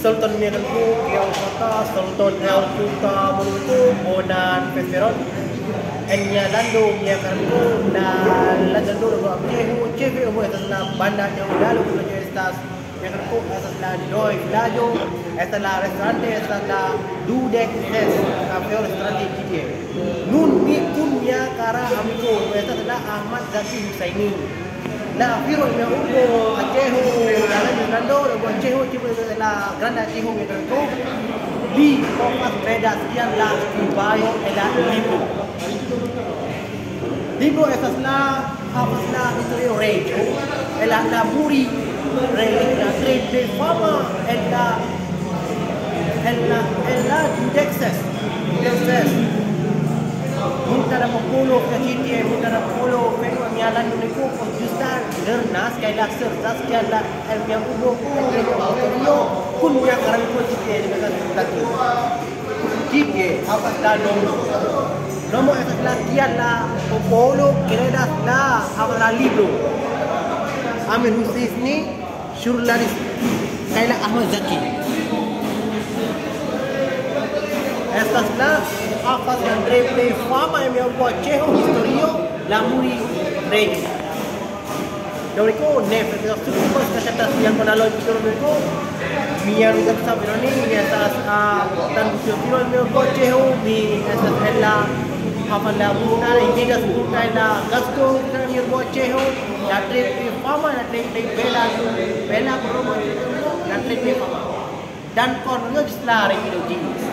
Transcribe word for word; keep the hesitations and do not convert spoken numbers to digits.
Saluton, mia karepo, kiel statas? Saluton el tuta mondo, bonan vesperon. En mia lando, mia karepo, la landlando de Akeho, ĉefe urbo estas la banda de Udalo, kun estas, mia karepo, estas la doj vilaĝo, estas la restorante, estas la dudek ses kafeo restorante ĉi tie. Nun mi kun mia kara amiko, estas la Ahmad Zaki Husaini. La viro, mia urbo Akeho, la landlando de urbo Akeho, ĉefe de la granda Akeho, mia karepo, li povas kredas kiam la skribajo en la libro. Libro estas la, havas la historio reĝo, el la, la Muri reĝo, la tre plej fama en la, en la, en la dudek ses, dudek ses. Multe da popolo, ĉi tie multe da popolo, venu en mia lando, ne povas ĝusta lernas kaj la serĉas, kial la, en mia urbo, kun mia historio, kun mia karepo, ĉi tie ne estas datu. Ĉi tie havas la nomo. Nomo estas la, kial la popolo kredas la, havas la libro. Amir Husseini sur la list-, kaj la Ahmad Zaki. Estas la, havas la tre plej fama en mia urbo Akeho historio, la Muri reĝo. Daŭriko, ne, prezentas subskribas, kaj ŝatas mian kanalon, Victor Daŭriko. Mia nomon estas Veroni, mi estas, ah, tan fiofilo en mia urbo Akeho, mi estas en la, havas la multa, engaĝas multa en la gasto, en mia urbo Akeho, la tre plej fama, la tre plej bela, bela promo, la tre plej fama. Dankon, ĝis la revido, ĝis.